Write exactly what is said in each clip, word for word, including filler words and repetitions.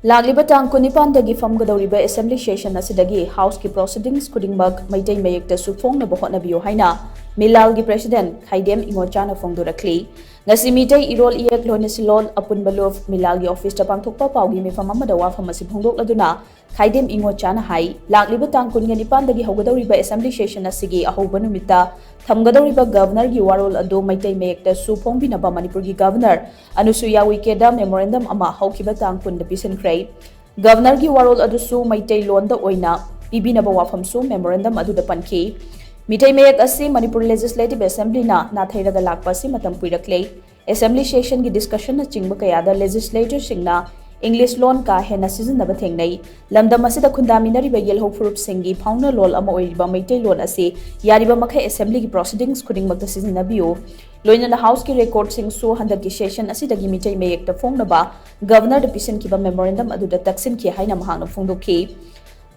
ꯂꯥꯛꯂꯤꯕ ꯇꯥꯡ ꯀꯨꯟꯅꯤꯄꯥꯟꯗꯒꯤ ꯐꯝꯒꯗꯧꯔꯤꯕ Assembly Session ꯑꯁꯤꯗꯒꯤ Houseꯀꯤ Proceedings ꯈꯨꯗꯤꯡꯃꯛ ꯃꯩꯇꯩ ꯃꯌꯦꯛꯇꯁꯨ ꯐꯣꯡꯅꯕ ꯍꯣꯠꯅꯕꯤꯌꯨ ꯍꯥꯏꯅ ꯃꯤꯂꯥꯜꯒꯤ President ꯈꯥꯏꯗꯦꯝ ꯏꯉꯣꯆꯥꯅ ꯐꯣꯡꯗꯣꯔꯛꯂꯤ꯫ ꯉꯁꯤ ꯃꯤꯇꯩ ꯏꯔꯣꯜ ꯏꯌꯦꯛ ꯂꯣꯟ ꯏꯁꯤꯂꯣꯟ ꯑꯄꯨꯟꯕ ꯂꯨꯞ ꯃꯤꯂꯥꯜꯒꯤ officeꯇ ꯄꯥꯡꯊꯣꯛꯄ ꯄꯥꯎꯒꯤ ꯃꯤꯐꯝ ꯑꯃꯗ ꯋꯥꯐꯝ ꯑꯁꯤ ꯐꯣꯡꯗꯣꯛꯂꯗꯨꯅ ꯈꯥꯏꯗꯦꯝ ꯏꯉꯣꯆꯥꯅ ꯍꯥꯏ, ꯂꯥꯛꯂꯤꯕ ꯇꯥꯡ ꯀꯨꯟꯒ ꯅꯤꯄꯥꯟꯗꯒꯤ ꯍꯧꯒꯗꯧꯔꯤꯕ Assembly Session ꯑꯁꯤꯒꯤ ꯑꯍꯧꯕ ꯅꯨꯃꯤꯠꯇ ꯊꯝꯒꯗꯧꯔꯤꯕ Governorꯒꯤ ꯋꯥꯔꯣꯜ ꯑꯗꯨ ꯃꯩꯇꯩ ꯃꯌꯦꯛꯇꯁꯨ ꯐꯣꯡꯕꯤꯅꯕ ꯃꯅꯤꯄꯨꯔꯒꯤ Governor ꯑꯅꯁꯨꯌꯥ ꯎꯏꯀꯦꯗ memorandum ꯑꯃ ꯍꯧꯈꯤꯕ ꯇꯥꯡ ꯀꯨꯟꯗ ꯄꯤꯁꯤꯟꯈ꯭ꯔꯦ꯫ Governorꯒꯤ ꯋꯥꯔꯣꯜ ꯑꯗꯨꯁꯨ ꯃꯩꯇꯩꯂꯣꯟꯗ ꯑꯣꯏꯅ ꯄꯤꯕꯤꯅꯕ ꯋꯥꯐꯝꯁꯨ memorandum ꯑꯗꯨꯗ ꯄꯟꯈꯤ꯫ ꯃꯤꯇꯩ ꯃꯌꯦꯛ ꯑꯁꯤ ꯃꯅꯤꯄꯨꯔ Legislative Assemblyꯅ ꯅꯥꯊꯩꯔꯒ ꯂꯥꯛꯄ ꯑꯁꯤ ꯃꯇꯝ ꯀꯨꯏꯔꯛꯂꯦ꯫ Assembly Sessionꯒꯤ discussionꯅꯆꯤꯡꯕ ꯀꯌꯥꯗ legislatorꯁꯤꯡꯅ English ꯂꯣꯟ ꯀꯥ ꯍꯦꯟꯅ ꯁꯤꯖꯤꯟꯅꯕ ꯊꯦꯡꯅꯩ꯫ ꯂꯝꯗꯝ ꯑꯁꯤꯗ ꯈꯨꯟꯗꯥꯃꯤꯟꯅꯔꯤꯕ ꯌꯦꯜꯍꯧ ꯐꯨꯔꯨꯞꯁꯤꯡꯒꯤ ꯐꯥꯎꯅ ꯂꯣꯜ ꯑꯃ ꯑꯣꯏꯔꯤꯕ ꯃꯩꯇꯩꯂꯣꯟ ꯑꯁꯤ ꯌꯥꯔꯤꯕ ꯃꯈꯩ Assemblyꯒꯤ proceedings ꯈꯨꯗꯤꯡꯃꯛꯇ ꯁꯤꯖꯤꯟꯅꯕꯤꯌꯨ꯫ ꯂꯣꯏꯅꯅ Houseꯀꯤ recordꯁꯤꯡꯁꯨ ꯍꯟꯗꯛꯀꯤ session ꯑꯁꯤꯗꯒꯤ ꯃꯤꯇꯩ ꯃꯌꯦꯛꯇ ꯐꯣꯡꯅꯕ Governorꯗ ꯄꯤꯁꯤꯟꯈꯤꯕ memorandum ꯑꯗꯨꯗ ꯇꯛꯁꯤꯟꯈꯤ ꯍꯥꯏꯅ ꯃꯍꯥꯛꯅ ꯐꯣꯡꯗꯣꯛꯈꯤ꯫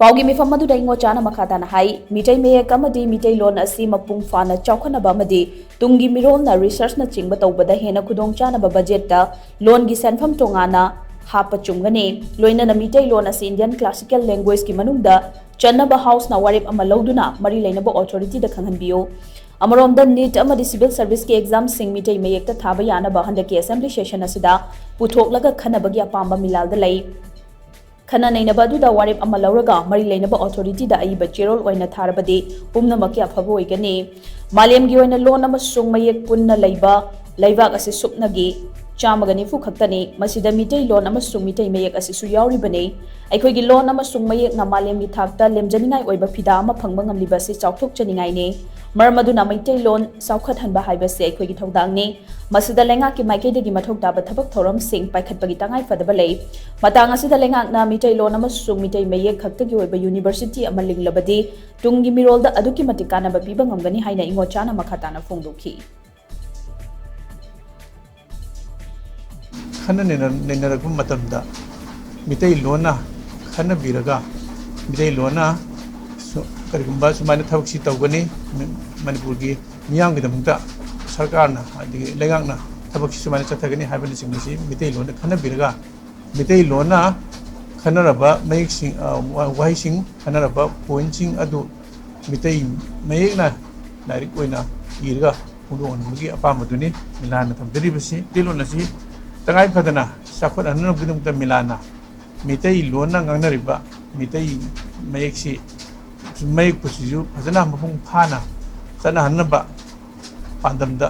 ꯄꯥꯎꯒꯤ ꯃꯤꯐꯝ ꯑꯗꯨꯗ ꯏꯉꯣꯆꯥꯅ ꯃꯈꯥ ꯇꯥꯅ ꯍꯥꯏ, ꯃꯤꯇꯩ ꯃꯌꯦꯛ ꯑꯃꯗꯤ ꯃꯤꯇꯩꯂꯣꯟ ꯑꯁꯤ ꯃꯄꯨꯡ ꯐꯥꯅ ꯆꯥꯎꯈꯠꯅꯕ ꯑꯃꯗꯤ ꯇꯨꯡꯒꯤ ꯃꯤꯔꯣꯜꯅ researchꯅꯆꯤꯡꯕ ꯇꯧꯕꯗ ꯍꯦꯟꯅ ꯈꯨꯗꯣꯡꯆꯥꯅꯕ budgetꯇ ꯂꯣꯟꯒꯤ ꯁꯦꯟꯐꯝ ꯇꯣꯉꯥꯟꯅ ꯍꯥꯞꯄ ꯆꯨꯝꯒꯅꯤ꯫ ꯂꯣꯏꯅꯅ ꯃꯤꯇꯩꯂꯣꯟ ꯑꯁꯤ Indian classical languageetꯀꯤ ꯃꯅꯨꯡꯗ ꯆꯟꯅꯕ Houseꯅ ꯋꯥꯔꯦꯞ ꯑꯃ ꯂꯧꯗꯨꯅ ꯃꯔꯤ ꯂꯩꯅꯕ authorityꯗ ꯈꯪꯍꯟꯕꯤꯌꯨ꯫ ꯑꯃꯔꯣꯝꯗ NEET ꯑꯃꯗꯤ civil serviceꯀꯤ examꯁꯤꯡ ꯃꯤꯇꯩ ꯃꯌꯦꯛꯇ ꯊꯥꯕ ꯌꯥꯅꯕ ꯍꯟꯗꯛꯀꯤ Assembly Session ꯑꯁꯤꯗ ꯄꯨꯊꯣꯛꯂꯒ ꯈꯟꯅꯕꯒꯤ ꯑꯄꯥꯝꯕ ꯃꯤꯂꯥꯜꯗ ꯂꯩ꯫ ꯈꯟꯅ ꯅꯩꯅꯕ ꯑꯗꯨꯗ ꯋꯥꯔꯦꯞ ꯑꯃ ꯂꯧꯔꯒ ꯃꯔꯤ ꯂꯩꯅꯕ authorityꯗ ꯑꯏꯕ ꯆꯦꯔꯣꯜ ꯑꯣꯏꯅ ꯊꯥꯔꯕꯗꯤ ꯄꯨꯝꯅꯃꯛꯀꯤ ꯑꯐꯕ ꯑꯣꯏꯒꯅꯤ꯫ ꯃꯥꯂꯦꯝꯒꯤ ꯑꯣꯏꯅ ꯂꯣꯟ ꯑꯃꯁꯨꯡ ꯃꯌꯦꯛ ꯄꯨꯟꯅ ꯂꯩꯕ ꯂꯩꯕꯥꯛ ꯑꯁꯤ ꯁꯨꯞꯅꯒꯤ ꯆꯥꯝꯃꯒ ꯅꯤꯐꯨ ꯈꯛꯇꯅꯤ꯫ ꯃꯁꯤꯗ ꯃꯤꯇꯩꯂꯣꯟ ꯑꯃꯁꯨꯡ ꯃꯤꯇꯩ ꯃꯌꯦꯛ ꯑꯁꯤꯁꯨ ꯌꯥꯎꯔꯤꯕꯅꯤ꯫ ꯑꯩꯈꯣꯏꯒꯤ ꯂꯣꯟ ꯑꯃꯁꯨꯡ ꯃꯌꯦꯛꯅ ꯃꯥꯂꯦꯝꯒꯤ ꯊꯥꯛꯇ ꯂꯦꯝꯖꯅꯤꯡꯉꯥꯏ ꯑꯣꯏꯕ ꯐꯤꯗꯥ ꯑꯃ ꯐꯪꯕ ꯉꯝꯂꯤꯕ ꯑꯁꯤ ꯆꯥꯎꯊꯣꯛꯆꯅꯤꯡꯉꯥꯏꯅꯤ꯫ ꯃꯔꯝ ꯑꯗꯨꯅ ꯃꯩꯇꯩꯂꯣꯟ ꯆꯥꯎꯈꯠꯍꯟꯕ ꯍꯥꯏꯕꯁꯤ ꯑꯩꯈꯣꯏꯒꯤ ꯊꯧꯗꯥꯡꯅꯤ꯫ ꯃꯁꯤꯗ ꯂꯩꯉꯥꯛꯀꯤ ꯃꯥꯏꯀꯩꯗꯒꯤ ꯃꯊꯧ ꯇꯥꯕ ꯊꯕꯛ ꯊꯧꯔꯝꯁꯤꯡ ꯄꯥꯏꯈꯠꯄꯒꯤ ꯇꯉꯥꯏ ꯐꯗꯕ ꯂꯩ꯫ ꯃꯇꯥꯡ ꯑꯁꯤꯗ ꯂꯩꯉꯥꯛꯅ ꯃꯤꯇꯩꯂꯣꯟ ꯑꯃꯁꯨꯡ ꯃꯤꯇꯩ ꯃꯌꯦꯛ ꯈꯛꯇꯒꯤ ꯑꯣꯏꯕ university ꯑꯃ ꯂꯤꯡꯂꯕꯗꯤ ꯇꯨꯡꯒꯤ ꯃꯤꯔꯣꯜꯗ ꯑꯗꯨꯛꯀꯤ ꯃꯇꯤꯛ ꯀꯥꯟꯅꯕ ꯄꯤꯕ ꯉꯝꯒꯅꯤ ꯍꯥꯏꯅ ꯏꯉꯣꯆꯥꯅ ꯃꯈꯥ ꯇꯥꯅ ꯐꯣꯡꯗꯣꯛꯈꯤ꯫ ꯈꯟꯅ ꯅꯩꯅ-, ꯅꯩꯅꯔꯛꯄ ꯃꯇꯝꯗ ꯃꯤꯇꯩꯂꯣꯟꯅ ꯈꯟꯅꯕꯤꯔꯒ ꯃꯤꯇꯩꯂꯣꯟꯅ ꯁꯨ-, ꯀꯔꯤꯒꯨꯝꯕ ꯁꯨꯃꯥꯏꯅ ꯊꯕꯛꯁꯤ ꯇꯧꯒꯅꯤ, ꯃ-, ꯃꯅꯤꯄꯨꯔꯒꯤ ꯃꯤꯌꯥꯝꯒꯤꯗꯃꯛꯇ ꯁꯔꯀꯥꯔꯅ, ꯑꯗꯒꯤ ꯂꯩꯉꯥꯛꯅ ꯊꯕꯛꯁꯤ ꯁꯨꯃꯥꯏꯅ ꯆꯠꯊꯒꯅꯤ ꯍꯥꯏꯕꯅꯆꯤꯡꯕꯁꯤ ꯃꯤꯇꯩꯂꯣꯟꯗ ꯈꯟꯅꯕꯤꯔꯒ ꯃꯤꯇꯩꯂꯣꯟꯅ ꯈꯟꯅꯔꯕ ꯃꯌꯦꯛꯁꯤꯡ, ꯑ, ꯋꯥ-, ꯋꯥꯍꯩꯁꯤꯡ, ꯈꯟꯅꯔꯕ ꯄꯣꯏꯟꯠꯁꯤꯡ ꯑꯗꯨ ꯃꯤꯇꯩ ꯃꯌꯦꯛꯅ ꯂꯥꯏꯔꯤꯛ ꯑꯣꯏꯅ ꯏꯔꯒ ꯐꯣꯡꯗꯣꯛꯍꯟꯕꯒꯤ ꯑꯄꯥꯝꯕꯗꯨꯅꯤ ꯃꯤꯂꯥꯟꯅ ꯊꯝꯖꯔꯤꯕꯁꯤ꯫ ꯃꯤꯇꯩꯂꯣꯟ ꯑꯁꯤ ꯇꯉꯥꯏ ꯐꯗꯅ ꯆꯥꯎꯈꯠꯍꯟꯅꯕꯒꯤꯗꯃꯛꯇ ꯃꯤꯂꯥꯟꯅ ꯃꯤꯇꯩꯂꯣꯟꯅ ꯉꯥꯡꯅꯔꯤꯕ ꯃꯤꯇꯩ ꯃꯌꯦꯛꯁꯤ ꯃꯌꯦꯛꯄꯨꯁꯤꯁꯨ ꯐꯖꯅ ꯃꯄꯨꯡ ꯐꯥꯅ ꯆꯠꯅꯍꯟꯅꯕ ꯄꯥꯟꯗꯝꯗ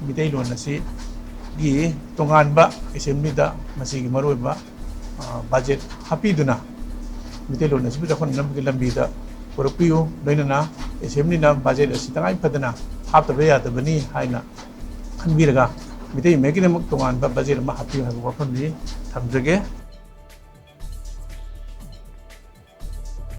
ꯃꯤꯇꯩꯂꯣꯟ ꯑꯁꯤꯒꯤ ꯇꯣꯉꯥꯟꯕ ꯑꯦꯁꯦꯝꯕ꯭ꯂꯤꯗ ꯃꯁꯤꯒꯤ ꯃꯔꯨꯑꯣꯏꯕ, ꯑ, ꯕꯖꯦꯠ ꯍꯥꯞꯄꯤꯗꯨꯅ ꯃꯤꯇꯩꯂꯣꯟ ꯑꯁꯤꯕꯨ ꯆꯥꯎꯈꯠꯅꯅꯕꯒꯤ ꯂꯝꯕꯤꯗ ꯄꯨꯔꯛꯄꯤꯌꯨ꯫ ꯂꯣꯏꯅꯅ ꯑꯦꯁꯦꯝꯕ꯭ꯂꯤꯅ ꯕꯖꯦꯠ ꯑꯁꯤ ꯇꯉꯥꯏ ꯐꯗꯅ ꯍꯥꯞꯇꯕ ꯌꯥꯗꯕꯅꯤ ꯍꯥꯏꯅ ꯈꯟꯕꯤꯔꯒ ꯃꯤꯇꯩ ꯃꯌꯦꯛꯀꯤꯗꯃꯛ ꯇꯣꯉꯥꯟꯕ ꯕꯖꯦꯠ ꯑꯃ ꯍꯥꯞꯄꯤꯌꯨ ꯍꯥꯏꯕ ꯋꯥꯐꯝꯁꯤ ꯊꯝꯖꯒꯦ꯫